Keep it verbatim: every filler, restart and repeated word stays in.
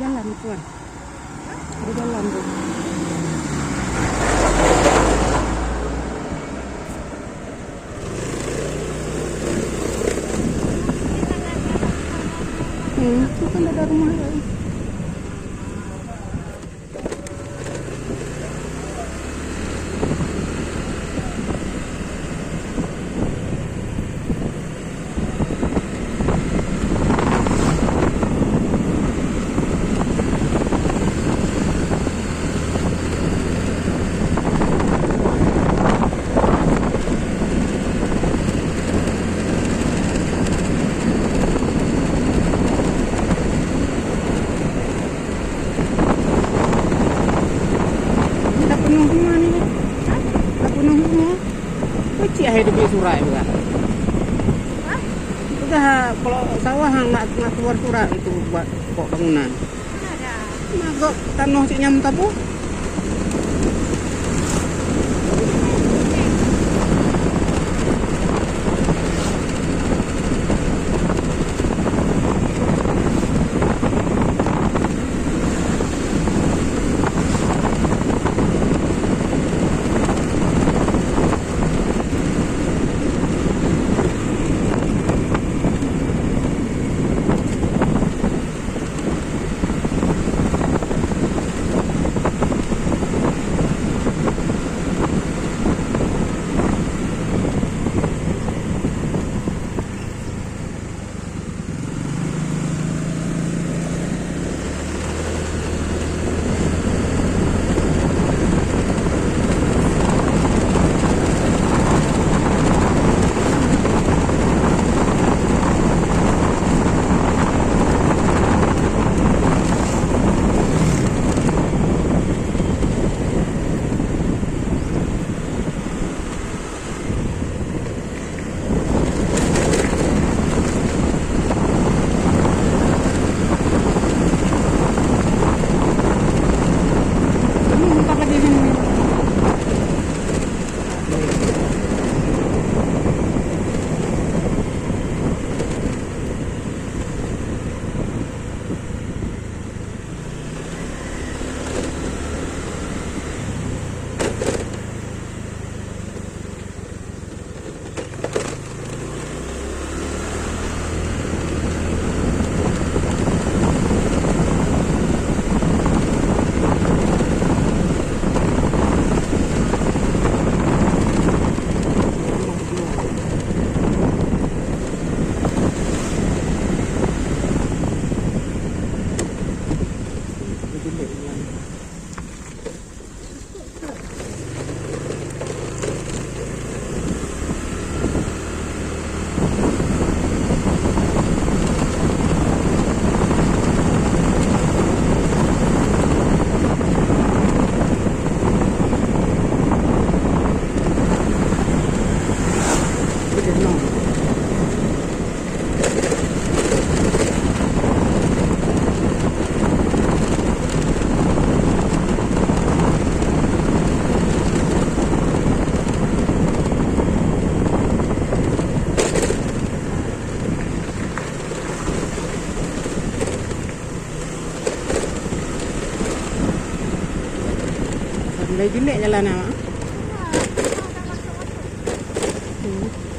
Jalan, tuan. Di dalam tu. Hmm, tu kan ada rumah lain. Dah penuh semua ni. Dah penuh semua. Kecil hai teubiet surat juga. Peugah kalau sawah nak, nak keluar surat itu buat pokok bangunan. Nah, gob tanoh cit nyang meutabôh. Sampai jelek jalan awak. Hmm.